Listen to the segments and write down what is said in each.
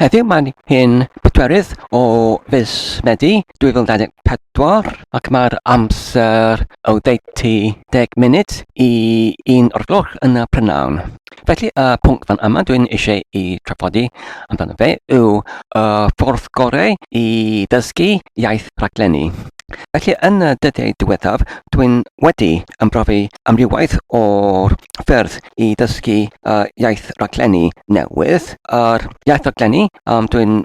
Heddiw mae'n hyn pedwerydd o fis Medi 2024 ac mae'r amser oddeutu 10 munud i un o'r gloch yn y prynhawn. Felly y pwnc fan yma dwi'n eisiau i trafodi amdano fe yw y ffordd gorau i ddysgu iaith rhaglenni. Felly yn y dyddiau diwethaf dwi'n wedi ymprofi amrywiaeth o'r ffyrdd i ddysgu uh, iaith raglenni newydd. Yr iaith raglenni um, dwi'n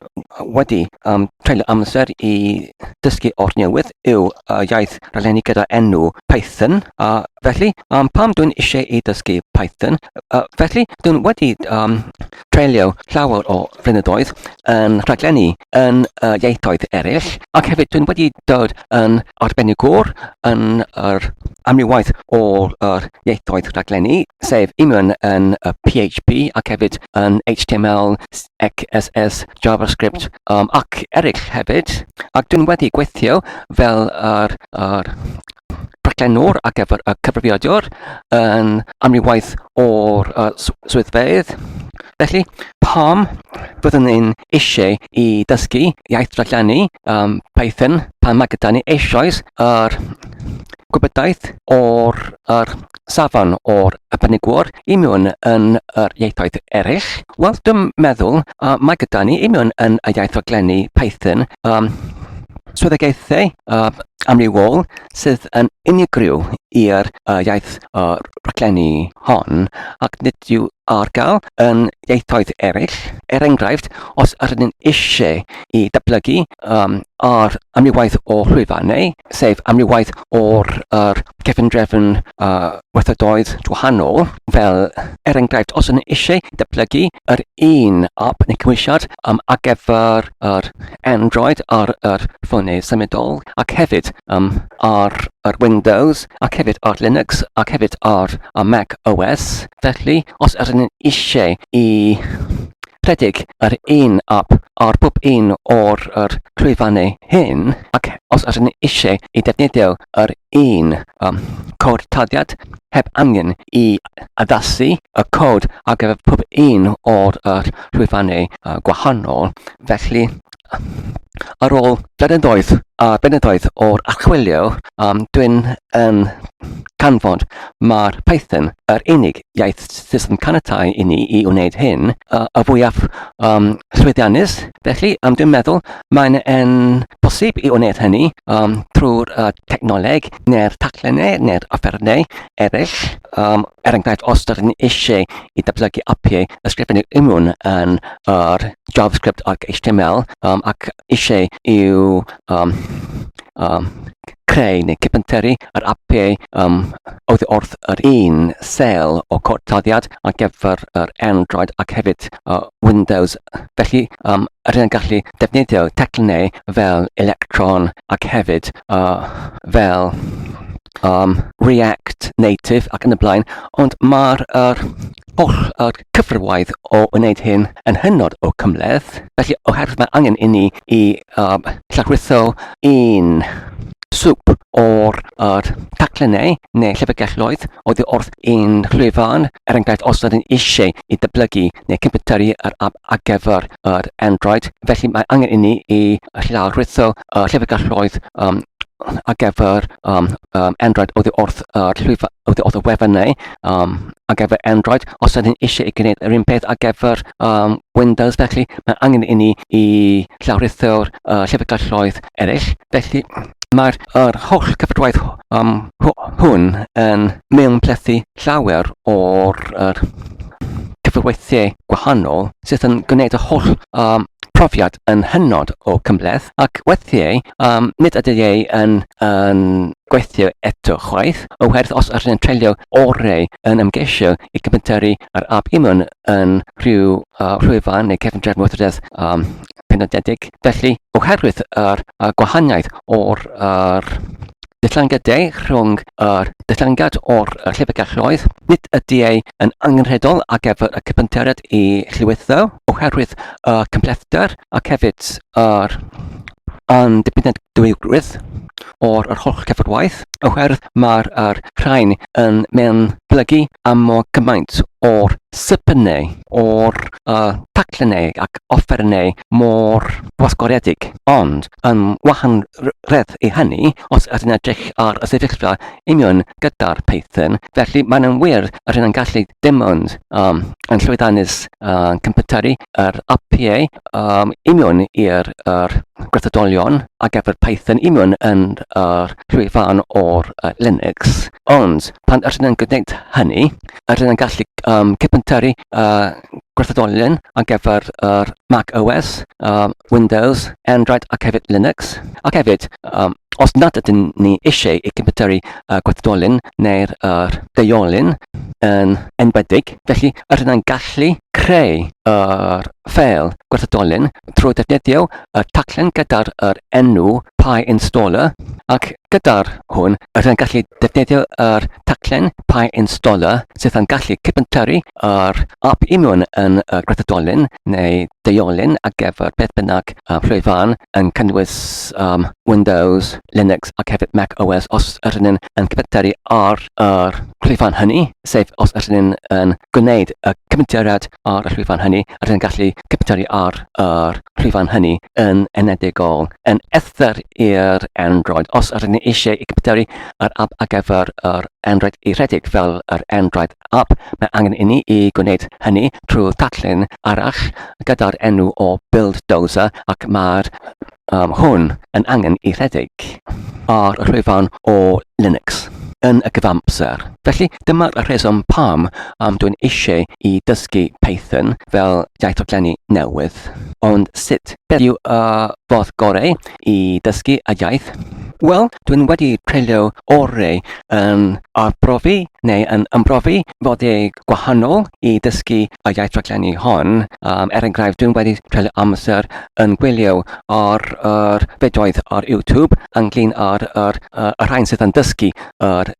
wedi um, treulio amser i dysgu o'r newydd yw uh, iaith raglenni gyda enw Python. Uh, felly, um, pam dwi'n eisiau i dysgu Python? Uh, felly, dwi'n wedi um, treulio llawer o flynyddoedd yn rhaglenni yn uh, ieithoedd eraill, ac hefyd dwi'n wedi dod yn arbenigwr yn yr amrywaith o'r er ieithoedd rhaglenni, sef union yn y PHP ac hefyd yn HTML, XSS, JavaScript um, ac eraill hefyd. Ac dwi'n wedi gweithio fel yr, yr rhaglenwr ar gyfer y cyfrifiadur yn amrywaith o'r uh, swyddfeydd. Felly, pam byddwn ni'n eisiau i dysgu iaith rhaglenni um, Python pan mae gyda ni eisoes yr gwybodaeth o'r yr safon o'r arbenigwr i mewn yn yr ieithoedd eraill? Wel, dwi'n meddwl uh, mae gyda ni i mewn yn y iaith rhaglenni Python um, swyddogaethau uh, amrywiol sydd yn unigryw i'r uh, iaith uh, rhaglenni hon ac nid yw ar gael yn ieithoedd eraill. Er enghraifft, os ydyn ni'n eisiau i datblygu um, ar amrywiaeth o llwyfannau, sef amrywiaeth o'r er cefndrefn uh, weithredoedd gwahanol, fel er enghraifft, os ydyn ni eisiau datblygu yr un app neu cymwysiad um, ar gyfer yr Android ar yr ffonau symudol ac hefyd um, ar yr Windows ac hefyd ar Linux ac hefyd ar y Mac OS. Felly, os ydyn ni'n eisiau i rhedeg yr un app ar bob un o'r yr llwyfannau hyn, ac os ydyn ni eisiau i defnyddio yr un um, cod taddiad heb angen i addasu y cod ar gyfer pob un o'r yr llwyfannau uh, gwahanol, felly ar ôl blynyddoedd a blynyddoedd o'r archwilio, um, dwi'n yn canfod mae'r Python yr unig iaith sydd yn caniatáu i ni i wneud hyn, uh, y fwyaf um, llwyddiannus. Felly, um, dwi'n meddwl mae'n yn bosib i wneud hynny um, trwy'r uh, technoleg neu'r taclennau neu'r offerynnau eraill. Um, er enghraifft, os ydych chi'n eisiau i datblygu apiau ysgrifennu union yn yr JavaScript ac HTML um, ac eisiau i'w um, um, creu neu cypenteri yr apiau um, oddi wrth yr un sel o cod taddiad ar gyfer yr Android ac hefyd uh, Windows. Felly, um, rydyn yn gallu defnyddio teclynnau fel Electron ac hefyd uh, fel um, React Native ac yn y blaen, ond mae'r er, holl yr cyfrwaith o wneud hyn yn hynod o cymhleth. Felly, oherwydd mae angen inni i um, llarwyddo un sŵp o'r er, taclennau neu llyfrgelloedd oddi wrth un llwyfan, er enghraifft os ydyn eisiau i dyblygu neu cympyteru yr app ar gyfer yr Android, felly mae angen inni i lawrlwytho y llyfrgelloedd um, ar gyfer um, um, Android oddi wrth yr llwyfan, oddi wrth y wefannau um, ar gyfer Android. Os ydyn eisiau i gwneud yr un peth ar gyfer um, Windows, felly mae angen i ni i llawrlwytho'r uh, llyfrgelloedd eraill. Felly mae'r yr holl cyfrwaith um, hwn yn mewn plethu llawer o'r er, cyfrweithiau gwahanol sydd yn gwneud y holl um, profiad yn hynod o cymhleth ac weithiau um, nid ydy ei yn, yn gweithio eto chwaith oherwydd os ydyn yn treulio orau yn ymgeisio i gyfynteri yr app imun yn rhyw uh, rhwyfan neu cefn drefn weithrededd um, penodedig. Felly, oherwydd yr uh, gwahaniaeth o'r yr dillangedau rhwng yr dillangad o'r llyfrgelloedd, nid ydy ei yn angenrheidiol ar gyfer y cyfyntariad i llwytho, oherwydd y cymhlethdr ac hefyd yr andibynadwygrwydd o'r yr holl cyfarwaith, oherwydd mae'r yr rhain yn mewn plygu am mor gymaint o'r sypynau, o'r taclennau ac offerynnau mor gwasgoredig. Ond, yn wahanredd i hynny, os ydyn edrych ar y sefyllfa union gyda'r Python, felly mae'n yn wir yr yn gallu dim ond um, yn llwyddiannus cympeteru yr apiau union i'r yr gwerthadolion ar gyfer Python union yn yr llwyfan o'r Linux. Ond pan ydyn yn gwneud hynny, ydyn yn gallu cypentyrru gwerthadolion ar gyfer yr Mac OS, Windows, Android ac hefyd Linux. Ac hefyd, os nad ydyn ni eisiau i cypentyrru gwerthadolyn neu'r yr deuolyn yn enwedig, felly ydyn yn gallu creu yr ffeil gwerthadolyn trwy defnyddio y taclen gyda'r yr enw PyInstaller ac gyda'r hwn rydyn yn gallu defnyddio yr taclen PyInstaller sydd yn gallu cypentyrru yr app union yn y gwerthadolyn neu deuolyn ar gyfer beth bynnag llwyfan yn cynnwys um, Windows, Linux ac hefyd Mac OS os ydyn ni'n yn cypentyrru ar yr llwyfan hynny, sef os ydyn ni'n yn gwneud y cypentyrriad ar y llwyfan hynny, ydyn ni'n gallu cypentyrru ar yr llwyfan hynny yn enedigol, yn ether i'r Android. Os ydyn ni eisiau i cypentyrru yr app ar gyfer yr Android i rhedeg fel yr Android app, mae angen i ni i gwneud hynny trwy taclun arall gyda'r enw o Build Dozer ac mae'r hwn yn angen i rhedeg ar y llwyfan o Linux yn y cyfamser. Felly, dyma'r rheswm pam am dwi'n eisiau i dysgu Python fel iaith rhaglenni newydd. Ond sut? Beth yw y ffordd gorau i dysgu y iaith? Wel, dwi'n wedi treulio orau yn arbrofi neu yn ymbrofi fodau gwahanol i dysgu y iaith rhaglenni hon. Er enghraifft, dwi'n wedi treulio amser yn gwylio ar yr fideoedd ar YouTube ynglyn â'r yr, y rhain sydd yn dysgu yr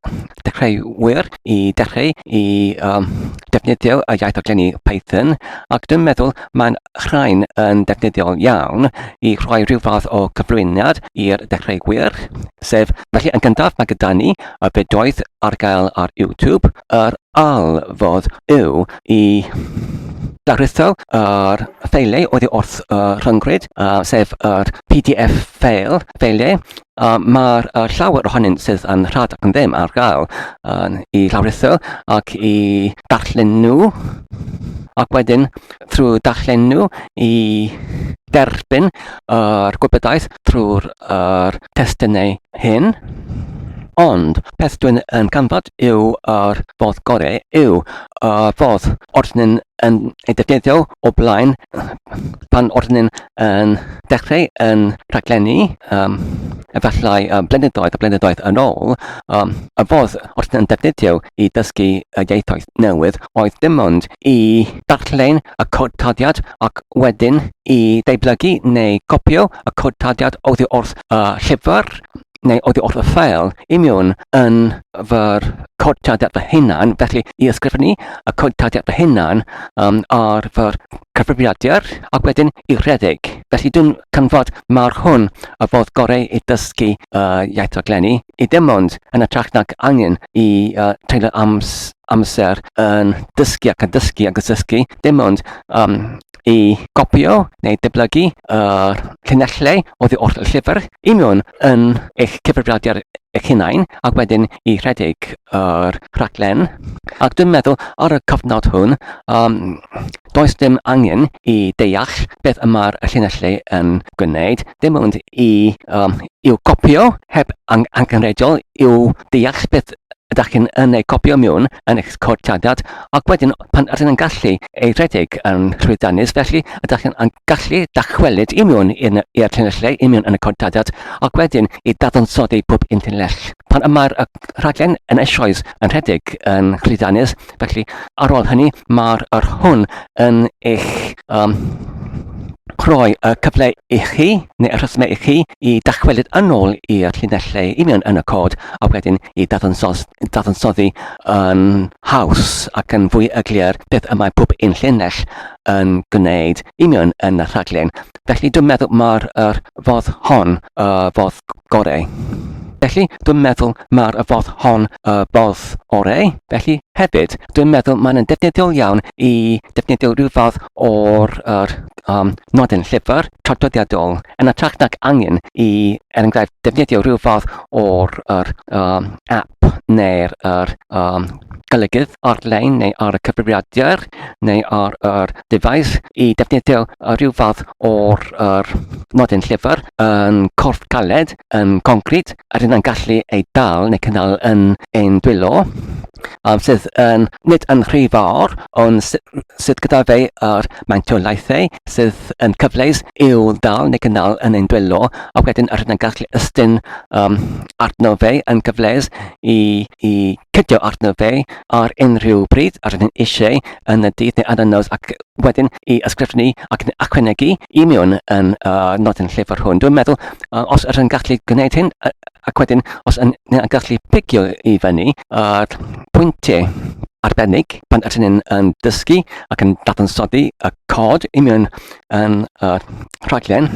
dechreuwyr i dechrau i um, defnyddio y iaith rhaglenni Python ac dwi'n meddwl mae'n rhain yn defnyddiol iawn i rhoi rhyw fath o cyflwyniad i'r dechreuwyr, sef felly yn gyntaf mae gyda ni y fideoedd ar gael ar YouTube, yr ail fodd yw i darlitho yr ffeiliau oddi wrth y rhyngrwyd, sef yr PDF ffeil, ffeiliau. Mae'r llawer ohonynt sydd yn rhad ac yn ddim ar gael i lawrlwytho ac i darllen nhw, ac wedyn trwy darllen nhw i derbyn yr gwybodaeth trwy'r testunau hyn. Ond peth dwi'n yn canfod yw yr fodd gorau yw y fodd oeddwn yn ei defnyddio o blaen pan oeddwn yn dechrau yn rhaglenni, efallai blynyddoedd a blynyddoedd yn ôl, y fodd oeddwn yn defnyddio i dysgu y ieithoedd newydd oedd dim ond i darllen y cod tarddiad ac wedyn i deublygu neu gopio y cod tarddiad oddi wrth y llyfr neu oddi wrth y ffeil i mewn yn fy cod tarddiad fy hunan, felly i ysgrifennu y cod tarddiad fy hunan ar fy cyfrifiadur ac wedyn i rhedeg. Felly dwi'n canfod mae'r hwn y fodd gorau i dysgu iaith raglenni, i dim ond yn hytrach nag angen i treulio amser yn dysgu ac yn dysgu ac yn dysgu, dim ond i gopio neu dyblygu yr llinellau oddi wrth y llyfr i mewn yn eich cyfrifiadur eich hunain ac wedyn i rhedeg yr rhaglen. Ac dwi'n meddwl ar y cyfnod hwn, does dim angen i deall beth y mae'r llinellau yn gwneud, dim ond i i'w copio heb angenrheidiol i'w deall beth ydych chi'n yn ei copio mewn yn eich cod tarddiad ac wedyn pan ydych yn gallu ei rhedeg yn llwyddiannus felly ydych chi'n yn gallu dychwelyd i mewn i'r llinellau i mewn yn y cod tarddiad ac wedyn i dadansoddi pob un llinell. Pan y mae'r rhaglen yn eisoes yn rhedeg yn llwyddiannus felly ar ôl hynny mae'r yr hwn yn eich rhoi y cyfle i chi, neu y rhesymau i chi, i dychwelyd yn ôl i'r llinellau i mewn yn y cod a wedyn i dadansoddi yn haws ac yn fwy eglur beth y mae pob un llinell yn gwneud i mewn yn y rhaglen. Felly dwi'n meddwl mae'r yr fodd hon y fodd gorau. Felly, dwi'n meddwl mae'r y fodd hon y bodd orau. Felly, hefyd, dwi'n meddwl mae'n yn defnyddiol iawn i defnyddio rhyw fath o'r yr, um, nodyn llyfr traddodiadol yn ytrach nag angen i, er enghraifft, defnyddio rhyw fath o'r yr, um, app neu'r yr, um, golygydd ar-lein neu ar y cyfrifiadur neu ar yr device i defnyddio rhyw fath o'r yr nodyn llyfr yn corff caled, yn concrit, a rydyn yn gallu ei dal neu cynnal yn ein dwylo, sydd yn, nid yn rhy fawr, ond sydd gyda fe yr manteolaethau sydd yn cyfleus i'w dal neu cynnal yn ein dwylo, a wedyn rydyn yn gallu ystyn um, arno fe yn gyfleus i, i cydio arno fe ar unrhyw bryd a rydyn eisiau yn y dydd neu ar y nos ac wedyn i ysgrifennu ac yn ychwanegu i mewn yn uh, nodyn llyfr hwn. Dwi'n meddwl uh, os ydyn yn gallu gwneud hyn uh, ac wedyn os yn, yn gallu picio i fyny yr uh, pwyntiau arbennig pan ydyn ni'n yn dysgu ac yn dadansoddi y cod i mewn yn y uh, rhaglen.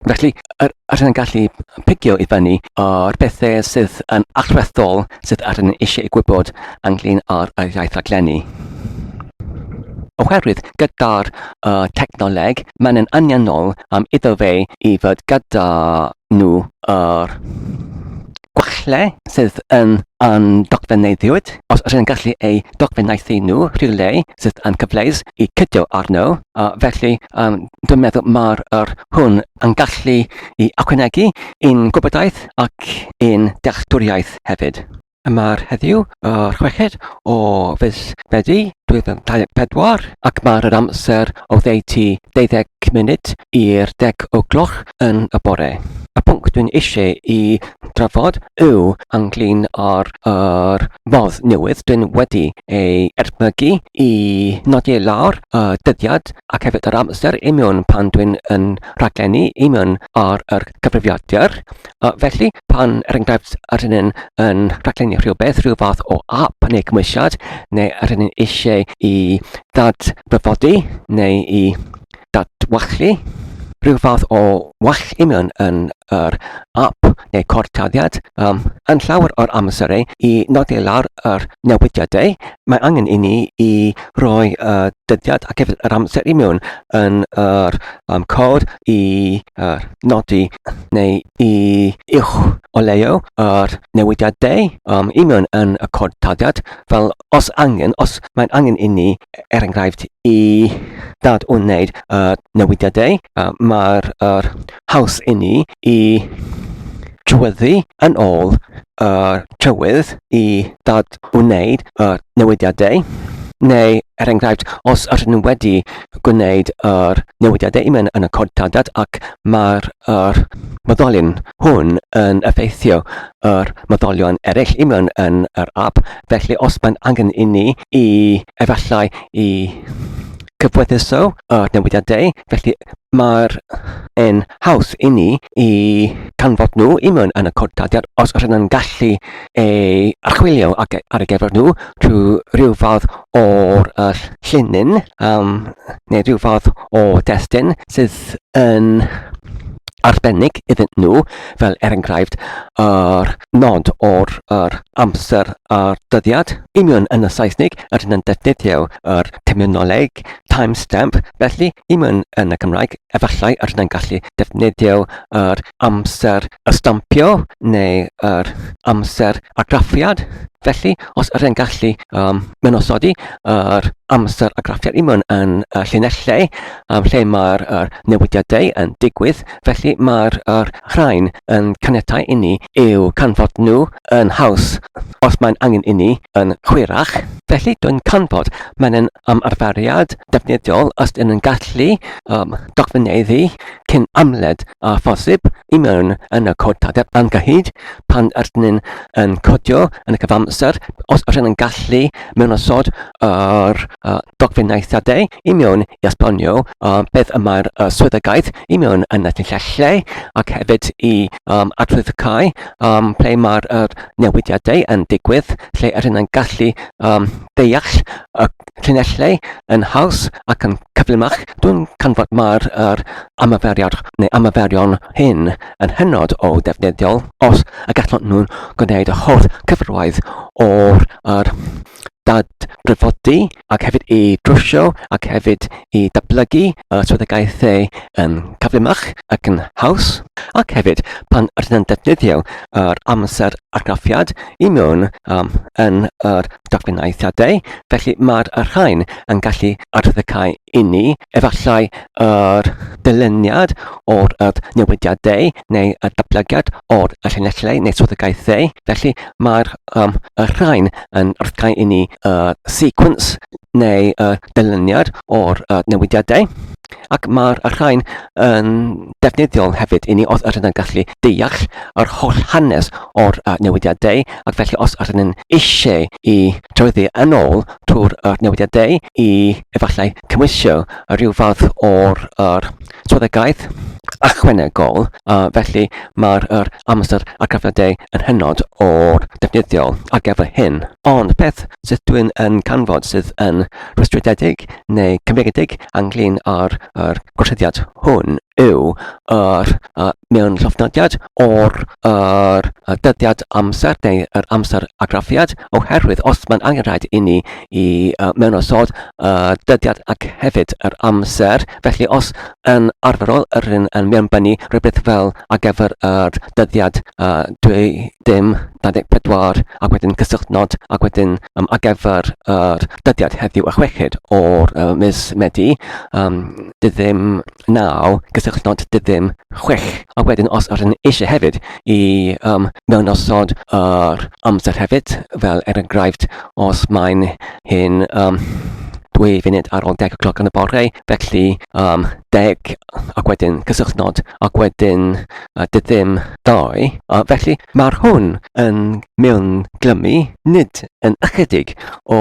Felly, yr ydyn yn gallu picio i fyny o'r bethau sydd yn allweddol sydd ydyn ni eisiau ei gwybod ynglyn â'r iaith raglenni. Oherwydd gyda'r uh, technoleg, mae'n yn anianol am iddo fe i fod gyda nhw yr gwallau sydd yn yn dogfenneiddiwyd, os ydyn yn gallu eu dogfennaethu nhw rhywle sydd yn cyfleus i cydio arno, uh, felly um, dwi'n meddwl mae'r er hwn yn gallu i ychwanegu i'n gwybodaeth ac i'n dealltwriaeth hefyd. Mae'r heddiw, yr chweched o fis Medi 2024, ac mae'r yr amser oddeutu 12 munud i'r 10 o gloch yn y bore. Y pwnc dwi'n eisiau i drafod yw ynglyn â'r yr modd newydd dwi'n wedi ei edmygu i nodi lawr y dyddiad ac hefyd yr amser i mewn pan dwi'n yn rhaglenni i mewn ar yr cyfrifiadur. Felly, pan, er enghraifft, ydyn ni'n yn rhaglenni rhywbeth, rhyw fath o app neu cymwysiad, neu ydyn ni'n eisiau i ddadfyfodi neu i dadwallu rhyw fath o wall i mewn yn yr app neu cortaddiad, um, yn llawer o'r amserau i nodi lawr yr newidiadau, mae angen i ni i roi y dyddiad ac hefyd yr amser i mewn yn yr um, cod i uh, nodi neu i uwch oleuo yr newidiadau um, i mewn yn y cod taddiad fel os angen, os mae'n angen i ni, er enghraifft, i dad wneud y newidiadau, uh, mae'r er haws i ni i trywyddu yn ôl y trywydd i dad wneud y newidiadau, neu er enghraifft, os ydyn nhw wedi gwneud yr newidiadau i mewn yn y cod tadad ac mae'r yr meddolion hwn yn effeithio yr meddolion eraill i mewn yn yr app, felly os mae'n angen i ni i efallai i cyfweddiso yr newidiadau, felly mae'r yn haws i ni i canfod nhw i mewn yn y cod taddiad os ydyn nhw'n gallu ei archwilio ac ar ei gyfer nhw trwy rhyw fath o'r uh, llinyn um, neu rhyw fath o destun sydd yn arbennig iddyn nhw, fel er enghraifft yr nod o'r yr amser a'r dyddiad. Union yn y Saesneg, ydyn nhw'n defnyddio yr terminoleg timestamp, felly i mewn yn y Cymraeg, efallai yr yna'n gallu defnyddio yr amser ystampio neu yr amser argraffiad. Felly, os yr yn gallu um, mynosodi yr amser argraffiad i mewn yn y llinellau um, lle mae'r er newidiadau yn digwydd, felly mae'r er rhain yn caniatau i ni i'w canfod nhw yn haws os mae'n angen i ni yn hwyrach. Felly, dwi'n canfod mae'n am arferiad defnyddiol os ydyn nhw'n gallu um, dogfenneiddi cyn amled â phosib i mewn yn y cod tadeb angyhyd pan ydyn nhw'n yn codio yn y cyfamser os ydyn nhw'n gallu mewnosod yr uh, dogfennaethiadau i mewn i esbonio uh, beth y mae'r uh, swyddogaeth i mewn yn y llinellau ac hefyd i um, adfyddcau um, ble mae'r uh, newidiadau yn digwydd lle ydyn nhw'n gallu um, deall y llinellau yn haws ac yn cyflymach. Dwi'n canfod mae'r yr ymarferiad neu ymarferion hyn yn hynod o ddefnyddiol os y gallwn nhw'n gwneud y holl cyfrwaith o'r yr dadbrifodi ac hefyd i drwsio ac hefyd i datblygu y swyddogaethau yn cyflymach ac yn haws ac hefyd pan ydyn yn defnyddio yr amser argraffiad i mewn um, yn yr dogfennaethiadau, felly mae'r rhain yn gallu arddecau inni efallai yr dyluniad o'r yr newidiadau neu y datblygiad o'r llinellau neu swyddogaethau. Felly mae'r um, y rhain yn arddecau inni y sequence neu y dyluniad o'r newidiadau ac mae'r rhain yn defnyddiol hefyd i ni os ydyn yn gallu deall yr holl hanes o'r newidiadau ac felly os ydyn yn eisiau i trywyddu yn ôl trwy'r newidiadau i efallai cymwysio rhyw fath o'r yr swyddogaeth ychwanegol, felly mae'r yr amser argraffiadau yn hynod o'r defnyddiol ar gyfer hyn. Ond peth sydd dwi'n yn canfod sydd yn rhwystredig neu cymrigedig ynglyn â'r yr gwrthodiad hwn yw yr uh, mewn llofnodiad o'r yr uh, dyddiad amser neu yr amser argraffiad oherwydd os mae'n angenrhaid i ni i uh, mewnosod y dyddiad ac hefyd yr amser felly os yn arferol yr un yn mewnbynnu rhywbeth fel ar gyfer yr dyddiad uh, 2 dim 24 ac wedyn cysylltnod ac wedyn um, ar gyfer yr dyddiad heddiw y chweched o'r uh, mis Medi um, dydd ddim 9 cysylltnod dydd ddim 6 ac wedyn os ydyn eisiau hefyd i um, mewnosod yr amser hefyd fel er enghraifft os mae'n hyn um, 2 funud ar ôl 10 o'clock yn y bore felly um, 10 ac wedyn cysylltnod ac wedyn dydd ddim 2. Felly mae'r hwn yn mewn glymu nid yn ychydig o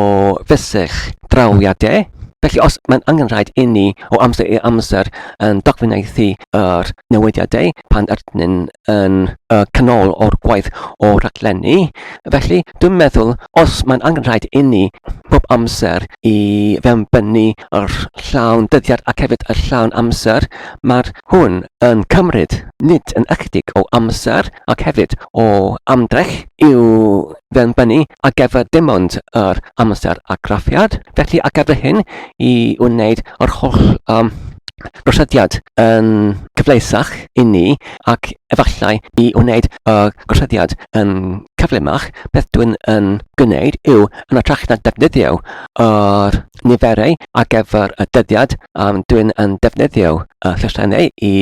fysych drawiadau. Felly os mae'n angenrhaid inni o amser i amser yn dogfennaethu yr newidiadau pan ydyn yn y canol o'r gwaith o raglenni, felly dwi'n meddwl os mae'n angenrhaid inni bob amser i fewnbynnu yr llawn dyddiad ac hefyd y llawn amser, mae'r hwn yn cymryd nid yn ychydig o amser ac hefyd o ymdrech i'w fewnbynnu ar gyfer dim ond yr amser argraffiad. Felly ar gyfer hyn i wneud yr holl um, gosodiad yn cyfleusach i ni ac efallai i wneud y gosodiad yn cyflymach, beth dwi'n yn gwneud yw yn hytrach na defnyddio yr niferau ar gyfer y dyddiad, um, dwi'n yn defnyddio y llythrennau i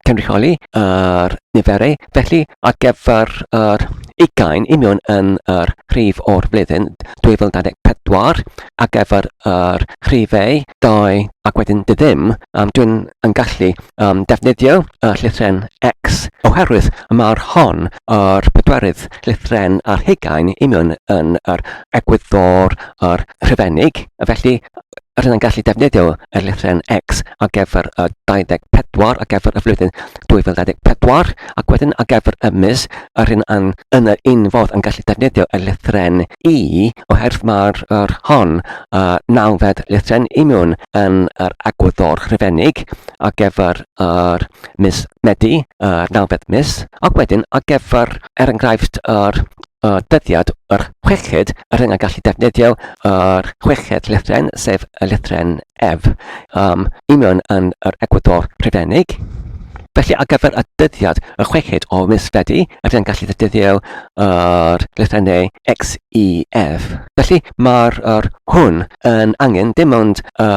cynrychioli yr niferau. Felly, ar gyfer yr ugain union yn yr rhif o'r flwyddyn 2024, ar gyfer yr rhifau 2 ac wedyn dy ddim, um, dwi'n yn gallu um, defnyddio y llythren X oherwydd mae'r hon yr pedwerydd llythren ar hugain union yn yr egwyddor yr rhufenig, felly rydyn yn gallu defnyddio y llythren X ar gyfer y 24 ar gyfer y flwyddyn 2024 ac wedyn ar gyfer y mis rydyn yn, yn yr un fodd yn gallu defnyddio y llythren I oherwydd mae'r yr hon y nawfed lythren i mewn yn yr egwyddor rhufenig ar gyfer yr mis Medi, yr nawfed mis, ac wedyn ar gyfer, er enghraifft, yr y dyddiad yr chweched, yr hyn a gallu defnyddio yr chweched lythren, sef y lythren F, um, i mewn yn yr egwyddor Rhufeinig. Felly ar gyfer y dyddiad y chweched o mis Fedi, yr hyn gallu defnyddio yr lythrennau X, E, F. Felly mae'r yr hwn yn angen dim ond y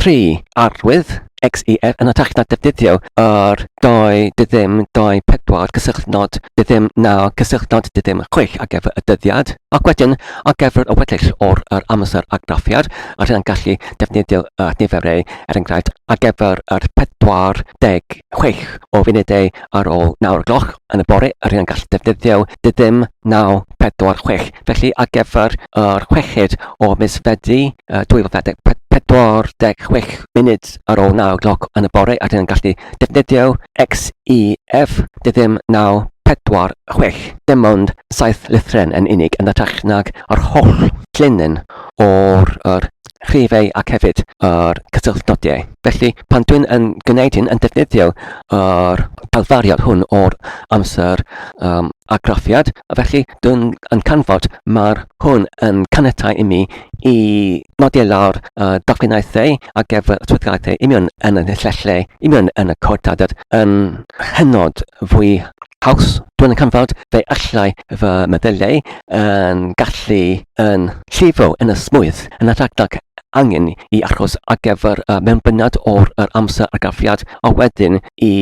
tri arwydd X, E, F yn hytrach na defnyddio yr 2, dy ddim, 2, 4, cysylltnod, dy ddim, 9, cysylltnod, dy ddim, 6 ar gyfer y dyddiad. Ac wedyn, ar gyfer y weddill o'r yr amser argraffiad, rydyn yn gallu defnyddio y niferau, er enghraifft, ar gyfer yr 46 o funudau ar ôl 9 o'r gloch yn y bore, rydyn yn gallu defnyddio dy ddim, 9, 4, 6. Felly, ar gyfer yr chweched o mis Fedi 2024, 46 munud ar ôl 9 gloch yn y bore a dyn yn gallu defnyddio X, E, F, dy ddim 9, 4, 6, dim ond 7 lythrennau yn unig yn hytrach nag yr holl llinyn o'r yr rhifau ac hefyd yr cysylltnodiau. Felly, pan dwi'n yn gwneud hyn, yn defnyddio yr calfariad hwn o'r amser um, argraffiad, felly dwi'n yn canfod mae'r hwn yn caniatau i mi i nodi lawr y dogfennaethau ar gyfer y swyddogaethau union yn y llelle, union yn y cod dadad yn hynod fwy haws. Dwi'n yn canfod fe allai fy meddyliau yn gallu yn llifo yn y smwydd yn hytrach nag angen i achos ar gyfer y mewnbyniad o'r yr amser argraffiad a wedyn i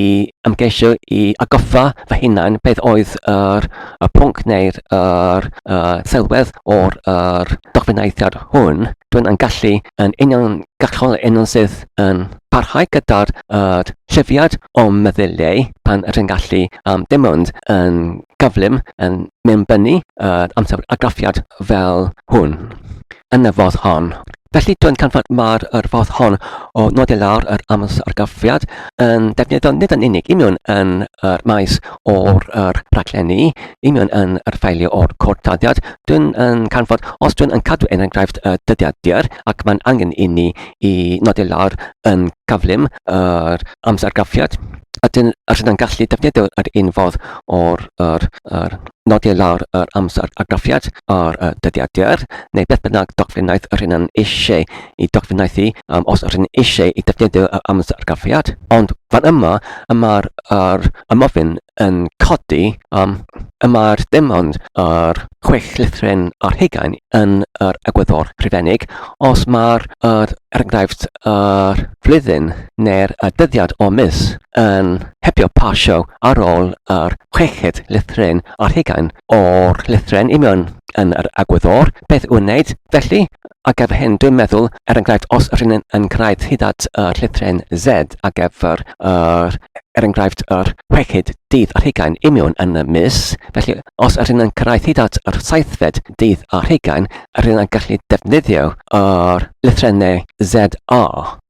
ymgeisio i atgoffa fy hunain beth oedd yr, y pwnc neu'r yr, y sylwedd o'r yr dogfennaethiad hwn. Dwi'n yn gallu yn uniongyrchol union sydd yn parhau gyda'r yr llyfiad o'm meddyliau pan rwy'n gallu um, dim ond yn gyflym yn mewnbynnu yr amser argraffiad fel hwn yn y fodd hon. Felly dwi'n canfod mae'r yr fodd hon o nodi lawr yr amser argraffiad yn defnyddio nid yn unig union yn yr maes o'r yr rhaglenni, union yn yr ffeiliau o'r cod taddiad. Dwi'n yn canfod os dwi'n yn cadw er enghraifft y dyddiadur ac mae'n angen i ni i nodi lawr yn gyflym yr amser argraffiad, a dyn, a rydyn gallu defnyddio yr un fodd o'r yr, yr nodi lawr yr amser argraffiad ar y dyddiadur, neu beth bynnag dogfennaeth yr hyn eisiau i dogfennaethu um, os yr hyn eisiau i defnyddio yr amser argraffiad. Ond fan yma, y mae'r yr ymofyn yn codi, um, y mae'r dim ond yr chwech llythryn ar hugain yn yr egwyddor Rhufeinig, os mae'r yr er enghraifft yr flwyddyn neu'r y dyddiad o mis yn hebio pasio ar ôl yr chweched lythryn ar hugain o'r llythryn union yn yr egwyddor, beth i'w wneud felly? Ar gyfer hyn, dwi'n meddwl, er enghraifft, os rydyn yn, yn cyrraedd hyd at y llythryn Z ar gyfer yr, er enghraifft, yr chweched dydd ar hugain union yn y mis, felly os rydyn yn cyrraedd hyd at yr saithfed dydd ar hugain, rydyn yn gallu defnyddio yr lythrennau ZA,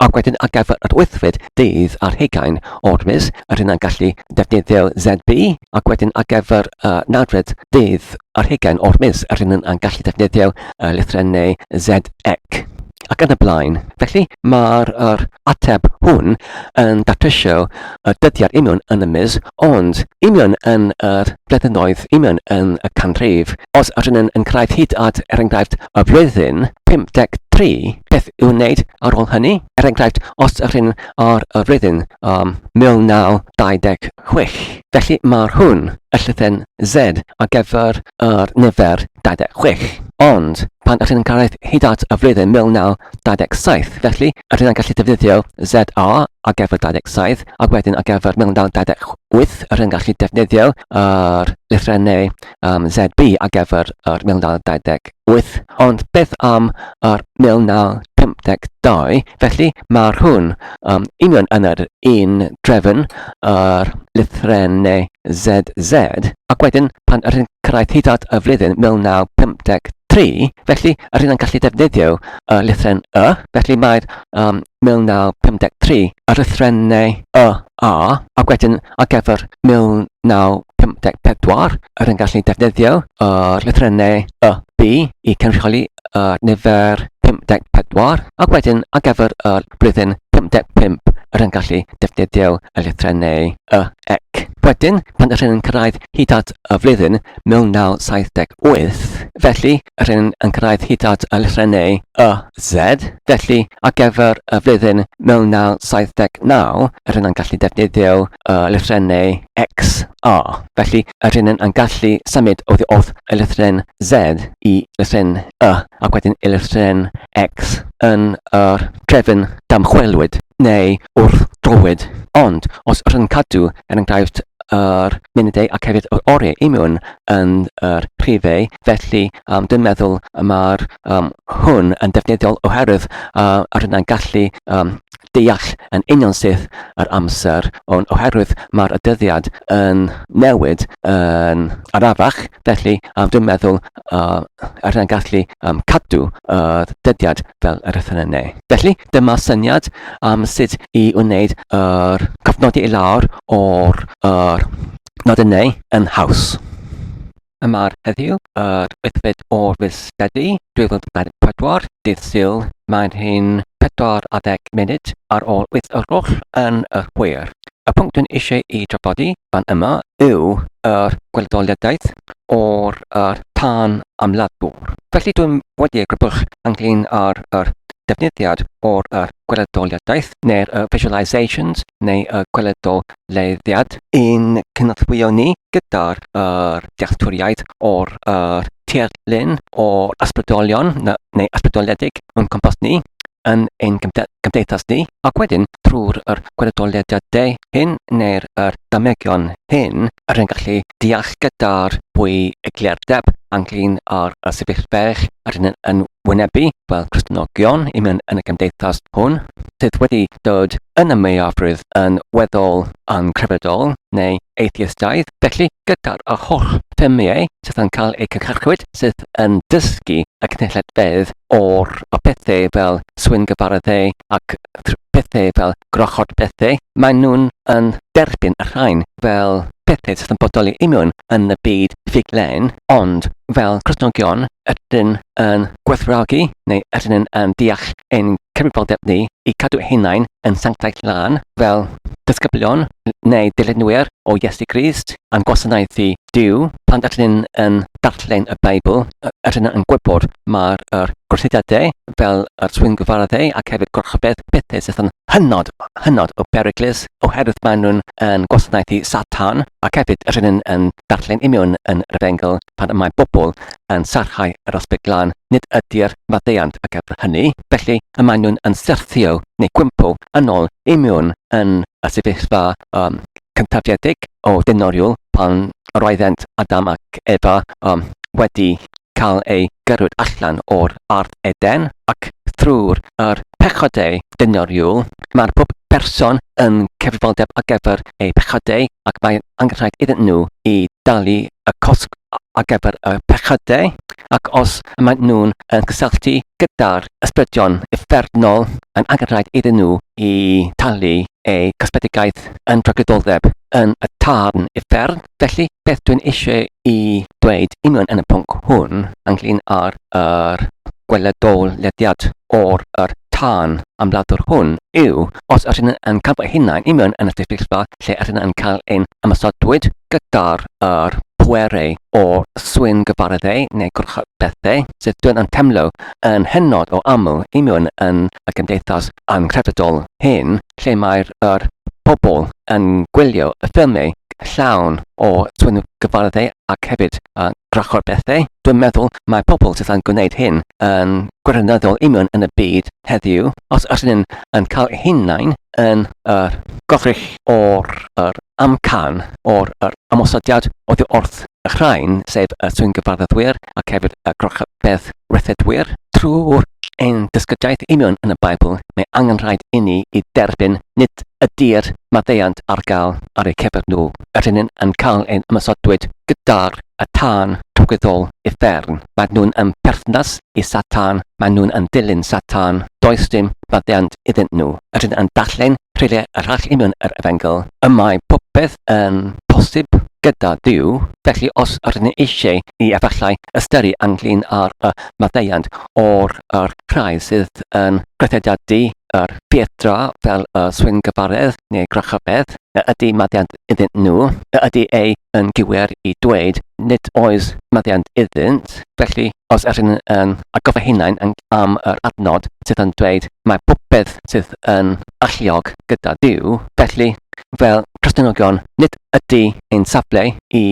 ac wedyn ar gyfer yr wythfed dydd ar hugain o'r mis, rydyn yn gallu defnyddio ZB, ac wedyn ar gyfer y nawfed dydd ar hugain o'r mis, rydyn yn gallu defnyddio y lythrennau ZX ac yn y blaen. Felly, mae'r yr ateb hwn yn datrysio y dyddiad union yn y mis, ond union yn yr blynyddoedd, union yn y canrif. Os ydyn yn cyrraedd hyd at, er enghraifft, y flwyddyn 53, beth i'w wneud ar ôl hynny? Er enghraifft, os ydyn ar y flwyddyn um, 1926. Felly mae'r hwn, y llythrennau Z, ar gyfer yr nifer 26. Ond, pan ydyn yn cyrraedd hyd at y flwyddyn 1927, felly ydyn yn gallu defnyddio ZA ar gyfer 27, ac wedyn ar gyfer 1928, ydyn yn gallu defnyddio yr lythrennau um, ZB ar gyfer yr 1928. Ond beth am yr 1952? Felly mae'r hwn um, union yn yr un drefn, yr lythrennau ZZ, ac wedyn pan yr hyn cyrraedd hyd at y flwyddyn 1953, felly yr hyn yn gallu defnyddio y lythren Y, felly mae'r um, 1953 y lythrennau Y, A, ac wedyn ar gyfer 1954 yr yn gallu defnyddio y lythrennau Y, B i cynrychioli y nifer 54, ac wedyn ar gyfer y blwyddyn 55 yr yn gallu defnyddio y lythrennau Y, Ec. Wedyn, pan yr hyn yn cyrraedd hyd at y flwyddyn 1978, felly yr hyn yn cyrraedd hyd at y lythrennau Y, Z, felly ar gyfer y flwyddyn 1979, yr hyn yn gallu defnyddio y lythrennau X, A. Felly, yr hyn yn gallu symud oddi wrth y lythrennau Z i lythrennau Y, ac wedyn i lythrennau X yn yr drefn damchwelwyd neu wrthdrowyd. Ond, os ydych yn cadw, er enghraifft, yr munudau ac hefyd yr oriau i mewn yn yr rhifau, felly um, dwi'n meddwl mae'r um, hwn yn defnyddiol oherwydd uh, yr yna'n gallu um, deall yn union syth yr amser, ond oherwydd mae'r dyddiad yn newid yn arafach, felly um, dwi'n meddwl uh, yr yna'n gallu um, cadw y dyddiad fel yr ythynnau. Felly, dyma syniad am sut i wneud yr cofnodi i lawr o'r yr nodynau yn haws. Yma'r heddiw, yr wythfed o fis Medi 2024, dydd Sul, mae'n hyn 40 munud ar ôl 8 o'r gloch yn yr hwyr. Y pwnc dwi'n eisiau i drafodi fan yma yw yr gweledoliadaeth o'r yr tân amladdwr. Felly dwi'n wedi grybwll ynglyn â'r yr defnyddiad o'r yr gweledoliadaeth neu'r y visualizations neu y gweledoliaeth i'n cynorthwyo ni gyda'r yr dealltwriaeth o'r yr tirlun o'r ysbrydolion neu ysbrydoliedig o'n cwmpas ni yn ein cymdeithas ni, ac wedyn trwy'r yr gweledoliadau hyn neu'r yr damegion hyn, yr yn gallu deall gyda'r fwy eglurdeb ynglyn â'r y sefyllfa yr yn, yn wynebu fel Cristnogion i mewn yn y gymdeithas hwn, sydd wedi dod yn y mwyafrif yn weddol anghrefyddol neu atheistaidd, felly gyda'r yr holl ffilmiau sydd yn cael eu cynhyrchwyd sydd yn dysgu y cynulleidfaoedd o'r y pethau fel swyn gyfareddau ac pethau fel grochod bethau, maen nhw'n yn derbyn y rhain fel pethau sydd yn bodoli union yn y byd ffuglen, ond fel Cristnogion ydyn yn gwerthfawrogi neu ydyn yn deall ein cyfrifoldeb ni i cadw hunain yn sanctaidd lân fel disgyblion neu dilynwyr o Iesu Grist a'n gwasanaethu Duw. Pan ydyn yn darllen y Beibl, ydyn yn gwybod mae'r yr gwrthodiadau fel yr swyngyfareddau ac hefyd gorchfedd pethau sydd yn hynod, hynod o beryglus oherwydd maen nhw'n yn gwasanaethu Satan ac hefyd ydyn yn, yn darllen union yn yr Efengyl pan y mae bobl yn sarhau yr Ysbryd Glân, nid ydy'r maddeuant ar gyfer hynny, felly y maen nhw'n yn syrthio neu gwympo yn ôl i mewn yn y sefyllfa um, cyntafiedig o dynoriwl pan yr oeddent Adam ac Efa um, wedi cael eu gyrrwyd allan o'r ardd Eden, ac thrwy'r yr pechodau dynoriwl, mae'r pob person yn cyfrifoldeb ar gyfer eu pechodau ac mae angenrhaid iddyn nhw i dalu y cosb ar gyfer y pechodau, ac os maen nhw'n yn cysylltu gyda'r ysbrydion uffernol, yn angenrhaid iddyn nhw i talu eu cosbedigaeth yn dragwyddoldeb yn y tân uffern. Felly, beth dwi'n eisiau i dweud union yn y pwnc hwn ynglyn â'r yr gweledolediad o'r yr tân amladdwr hwn yw, os ydyn yn cael fy hunain i mewn yn y sefyllfa lle ydyn yn cael ein ymosodwyd gyda'r yr pwerau o swyn gyfareddau neu gwrthbethau sydd dwi'n yn teimlo yn hynod o aml i mewn yn y gymdeithas anghrefyddol hyn lle mae'r yr pobl yn gwylio y ffilmiau llawn o swyn gyfareddau ac hefyd grachor bethau. Dwi'n meddwl mae pobl sydd yn gwneud hyn yn gwirioneddol union yn y byd heddiw. Os ydyn nhw'n yn cael eu hunain yn yr goddrych o'r yr amcan o'r yr ymosodiad oddi wrth y rhain, sef y swyngyfarwyddwyr ac hefyd y grochabedd rethedwyr, trwy'r ein dysgediaeth union yn y Beibl, mae angenrhaid inni i derbyn nid ydy'r maddeuant ar gael ar eu cyfer nhw. Ydyn nhw'n yn cael ein ymosodwyd gyda'r y tân trywyddol uffern. Maen nhw'n yn perthynas i Satan, maen nhw'n yn dilyn Satan, does dim maddeuant iddynt nhw. Ydyn yn darllen rhywle arall union yr Efengyl, y mae popeth yn posib gyda Duw, felly os ydyn ni eisiau i efallai ystyru ynglyn â'r y maddeuant o'r yr rhai sydd yn gweithredu yr ffieddra fel y swyngyfaredd neu grachabedd, a ydy maddeuant iddynt nhw, a ydy ei yn gywir i dweud nid oes maddeuant iddynt, felly os ydyn yn atgoffa hunain am yr adnod sydd yn dweud mae popeth sydd yn alluog gyda Duw, felly fel Cristnogion nid ydy ein safle i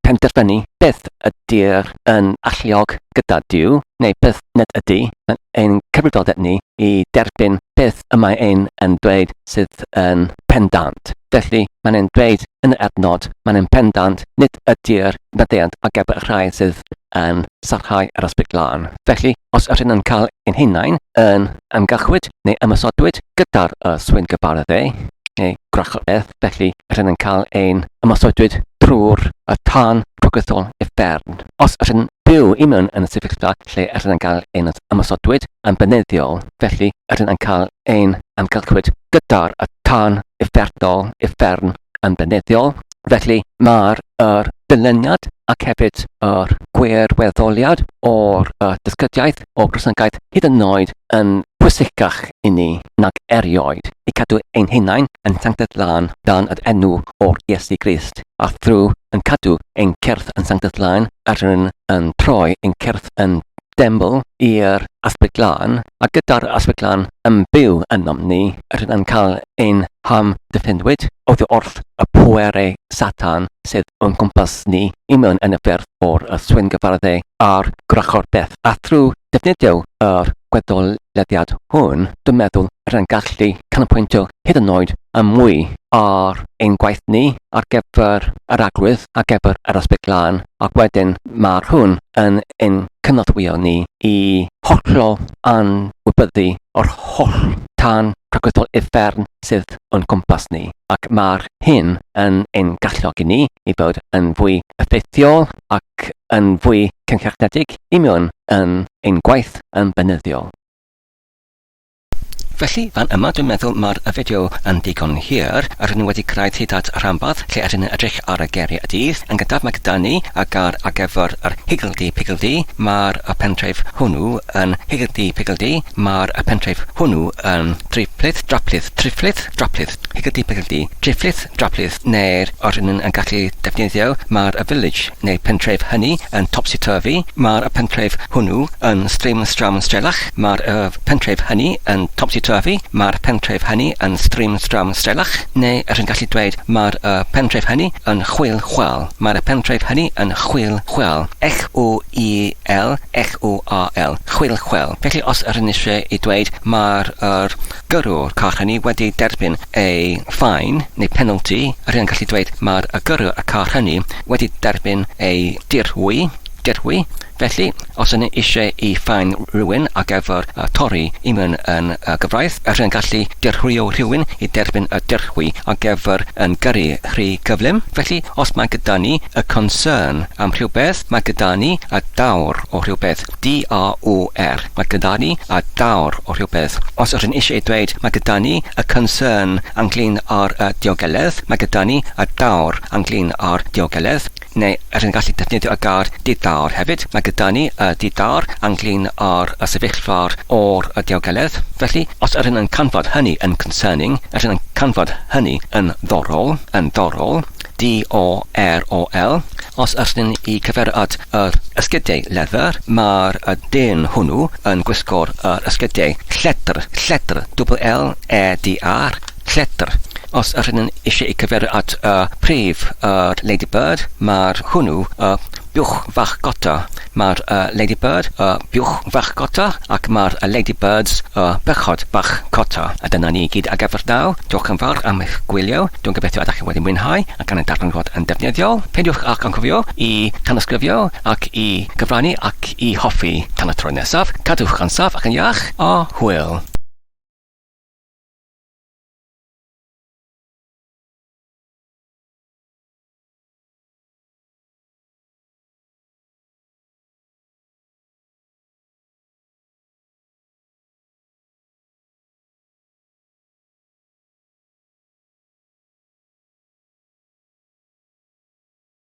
penderfynu beth ydy'r yn alluog gyda Duw neu beth nad ydy, mae'n ein cyfrifoldeb ni i derbyn beth y mae ein yn dweud sydd yn pendant. Felly, mae'n ein dweud yn yr adnod, mae'n ein pendant, nid ydy'r maddeuant ar gyfer y rhai sydd yn sarhau yr Ysbryd Glân. Felly, os ydyn yn cael ein hunain yn ymgyrchwyd neu ymosodwyd gyda'r y swyn gyfareddau, neu gwrachobeth, felly ydyn yn cael ein ymosodwyd trwy'r y tân rhagwyddiol uffern. Os ydyn byw i mewn yn y sefyllfa lle ydyn yn cael ein ymosodwyd yn beunyddiol, felly ydyn yn cael ein amgylchwyd gyda'r y tân uffernol, uffern yn beunyddiol. Felly mae'r yr dyluniad ac hefyd yr gwirweddoliad o'r y dysgyddiaeth o Gristnogaeth hyd yn oed yn pwysicach i ni nag erioed i cadw ein hunain yn sanctaidd lân dan yr enw o'r Iesu Grist, a thrwy yn cadw ein cyrff yn sanctaidd lân yr yn yn troi ein cyrff yn deml i'r Ysbryd Glân, a gyda'r Ysbryd Glân yn byw ynom ni, rydyn yn cael ein hamddiffynwyd oddi wrth y pwerau Satan sydd o'n cwmpas ni i mewn yn y ffyrdd o'r swyn-gyfarddau a'r gwrachod byth. A thrwy defnyddio yr gweddolyddiad hwn, dwi'n meddwl rydyn yn gallu canolbwyntio hyd yn oed yn mwy ar ein gwaith ni ar gyfer yr Arglwydd, ar gyfer yr Ysbryd Glân, ac wedyn mae'r hwn yn ein cynorthwyo ni i hollol anwybyddu yr holl tân tragwyddol uffern sydd o'n cwmpas ni, ac mae'r hyn yn ein galluogi ni i fod yn fwy effeithiol ac yn fwy cynhyrchnedig i mewn yn ein gwaith yn beunyddiol. Felly, fan yma dwi'n meddwl mae'r y fideo yn ddigon hir. Rydyn ni wedi cyrraedd hyd at y rhanbarth lle ydyn ni'n edrych ar y geiriau y dydd. Yn gyntaf mae gyda ni y gair ar gyfer yr higgledy piggledy. Mae'r y pentref hwnnw yn higgledy piggledy. Mae'r y pentref hwnnw yn driphlydd, draphlydd, triphlydd, draphlydd, higgledy piggledy, driphlydd, draphlydd, neu'r yr ydyn yn gallu defnyddio mae'r y village neu pentref hynny yn topsy turvy, mae'r y pentref hwnnw yn strim stram strelach, mae'r y pentref hynny yn topsy turvy, mae'r pentref hynny yn strim stram strelach, neu rydyn gallu dweud mae'r y pentref hynny yn chwil chwal, mae'r y pentref hynny yn chwil chwal, H-W-I-L H-W-A-L, chwil chwal. Felly os rydyn eisiau i dweud mae'r yr gyrrwr car hynny wedi derbyn ei fine neu penalty, rydyn yn gallu dweud mae'r y gyrrwr y car hynny wedi derbyn ei dirwy, dirwy. Felly, os ydyn eisiau i fine rhywun ar gyfer uh, torri i mewn yn y gyfraith, rydyn yn gallu dirwyo rhywun i derbyn y dirwy ar gyfer yn gyrru rhy gyflym. Felly, os mae gyda ni y concern am rhywbeth, mae gyda ni y dawr o rhywbeth. D-A-W-R. Mae gyda ni y dawr o rhywbeth. Os ydyn eisiau dweud mae gyda ni y concern ynglyn â'r y diogeledd, mae gyda ni y dawr ynglyn â'r diogeledd, neu ydyn gallu defnyddio y gair di-dawr hefyd, mae gyda ni y di-dawr ynglyn â'r y sefyllfa'r o'r y diogeledd. Felly, os ydyn yn canfod hynny yn concerning, ydyn yn canfod hynny yn ddorol, yn ddorol, D-O-R-O-L, os ydyn i cyfeirio at yr esgidiau leather, mae'r y dyn hwnnw yn gwisgo'r yr esgidiau lledr, lledr, double L E D R, lledr. Os ydyn yn eisiau i cyfeirio at y prif yr ladybird, mae'r hwnnw y buwch fach gota. Mae'r y ladybird y buwch fach gota ac mae'r y ladybirds y bechod bach cota. A dyna ni i gyd ar gyfer nawr. Diolch yn fawr am eich gwylio. Dwi'n gobeithio ydych chi wedi mwynhau ac yn y darganfod yn defnyddiol. Peidiwch ag anghofio i tanysgrifio ac i gyfrannu ac i hoffi. Tan y tro nesaf, cadwch yn saff ac yn iach, a hwyl!